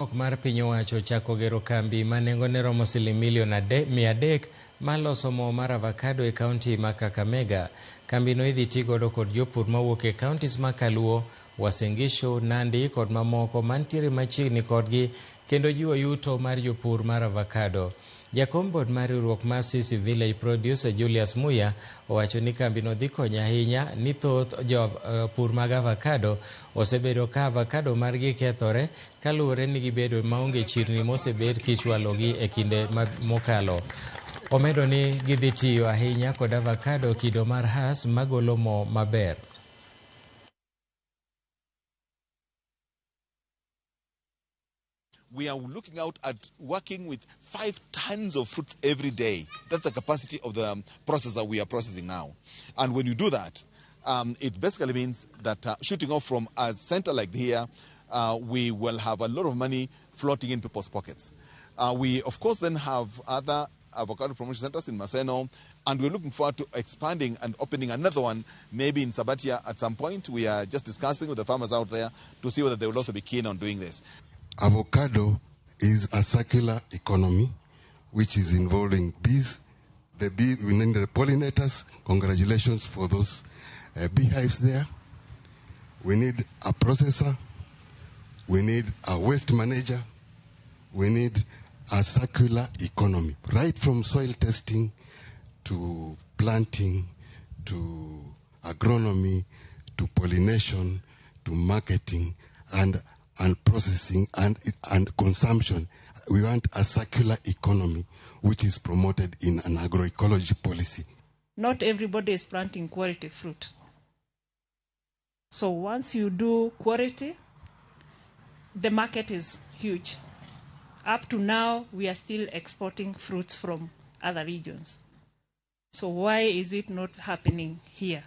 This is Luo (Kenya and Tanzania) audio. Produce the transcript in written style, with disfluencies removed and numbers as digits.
Riwruok mar piny owacho ochako gero kambi ma nengone romo siling milion 300 mar loso mo mar avakado e kaunti ma Kakamega. Kambino idhi ti godo kod jopur mawuok e kauntis ma Kaluo, Uasin Gishu, Nandi kod mamoko mantiere machiegni kodgi kendo jiwo yuto mar jopur mar avakado. Jakom bod mar riwruok mar Sisi Village Produce Julius Muya owacho ni kambino dhi konyo ahinya ni thoth jopur mag avakado osebedo ka avakado margi kethore kaluwore ni gibedo maonge chirni mosebed kichwalogi e kinde mokalo. Omedo ni gidhi tiyo ahinya kod avakado kido mar Hass magolo mo maber. We are looking out at working with 5 tons of fruits every day. That's the capacity of the process that we are processing now. And when you do that, it basically means that shooting off from a center like here, we will have a lot of money floating in people's pockets. We, of course, then have other avocado promotion centers in Maseno, and we're looking forward to expanding and opening another one, maybe in Sabatia at some point. We are just discussing with the farmers out there to see whether they will also be keen on doing this. Avocado is a circular economy which is involving bees. The bee, we need the pollinators. Congratulations for those beehives there. We need a processor. We need a waste manager. We need a circular economy, right from soil testing to planting to agronomy to pollination to marketing and processing and consumption. We want a circular economy which is promoted in an agroecology policy. Not everybody is planting quality fruit. So once you do quality, the market is huge. Up to now, we are still exporting fruits from other regions. So why is it not happening here?